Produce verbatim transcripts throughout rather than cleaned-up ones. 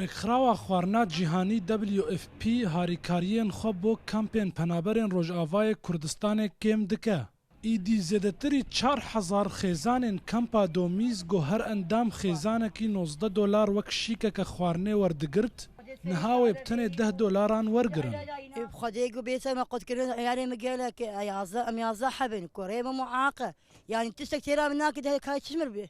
Rêkxirawa Xwarina Cîhanî W F P harîkariyên xwe bo kampên penaberên Rojavayê Kurdistanê kêm dike. Îdî zêdetirî çar hezar xêzanên kampa Domîz ku her endam xêzanekî nozdeh dolar wek şîkeke xwarinê werdigirt, niha wê bi tenê deh dolaran wergirin. Ê bi Xwedê ku bêse me qutkirin, eyarê min gelek e, yazdeh, em yazdeh hebin, kurê min muaq e. Yanî tiştek têra min nake, deh kay çi ji min bê?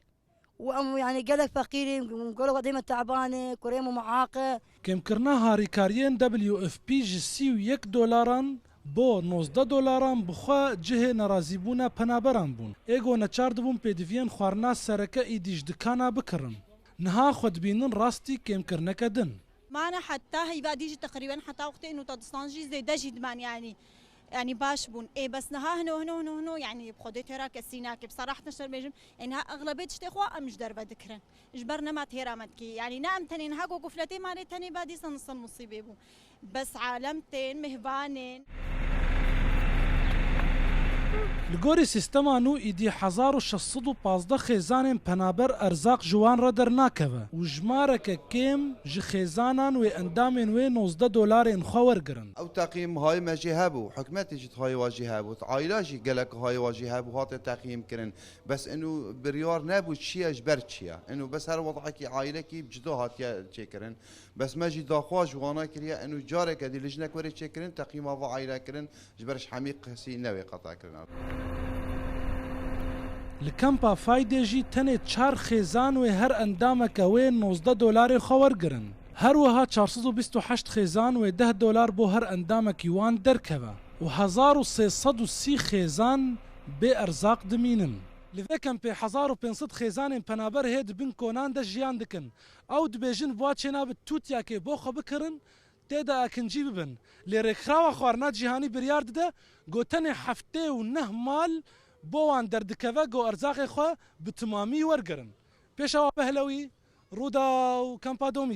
Û em, yanî, gelek feqîr in, gelek wadê me teban e, kurê me muaq e. Kêmkirina harîkariyên W F P ji sî û yek dolaran bo nozdeh dolaran bi xwe cihê nerazîbûna penaberan bûn. Ê ku neçar dibûn pêdiviyên xwarina sereke îdî ji dikana bikirin. Niha xwe dibînin rastî kêmkirineke din. Mane heta heyva dî jî teqrîben heta wextê û ta distan jî zêde jî diman yanî. Yanî baş bûn. Ê bes niha hino, hino, hino, hino, yanî bi Xwedê têra kesî nake. Bi seraheten şer bêjim, yanî niha exlebê tiştê xwe em ji derve dikirin. Ji ber nema têra me dikî. Yanî ne em tenê niha ku gufletê mane tenê ba dîsan nisel musîbê bû. Bes alem tên, mihvanên. Li gorî sîstema nû îdî hezar û şeş sed û pazdeh xêzanên penaber erzaq ji wan re dernakeve û jimareke kêm ji xêzanan wê endamên wê nozdeh dolarên xwe wergirin. Ew teqîm hay me jî hebû, hikûmetê jî hay wa jî hebû, aîla jî gelek hay wa jî hebû, hate teqîm kirin. Bes ino biryar nebû çi ye, ji ber çi ye. Ino bes her wedekî aîlekî bi cuda hatiye çêkirin. Bes me jî daxwaz ji wana kiriye, ino careke dî lijnek were çêkirin, teqîma va aîle kirin, ji ber ji hemî kesî newê qata kirin. Li kampa Faydê jî tenê çar xêzan wê her endameke wê nozdeh dolarê xwe wergirin. Her wiha çar sed û bîst û heşt xêzan wê deh dolar bo her endamekî wan derkeve û hezar û sê sed û sî xêzan bê erzaq dimînin. Li vê kempê hezar û pênc sed xêzanên penaber hê di bin konan de jiyan dikin. Ew dibêjin bi wa çênabe tûtiyakê bo xwe bikirin, tê de akincî bibin. Lê Rêkxirawa Xwarina Cîhanî biryar dide, ku tenê heftê û neh mal bo wan derdikeve, ku erzaqê xwe bi timamî wergirin. Pêşawa Pehlewî, Rûdaw, Kampa Domî.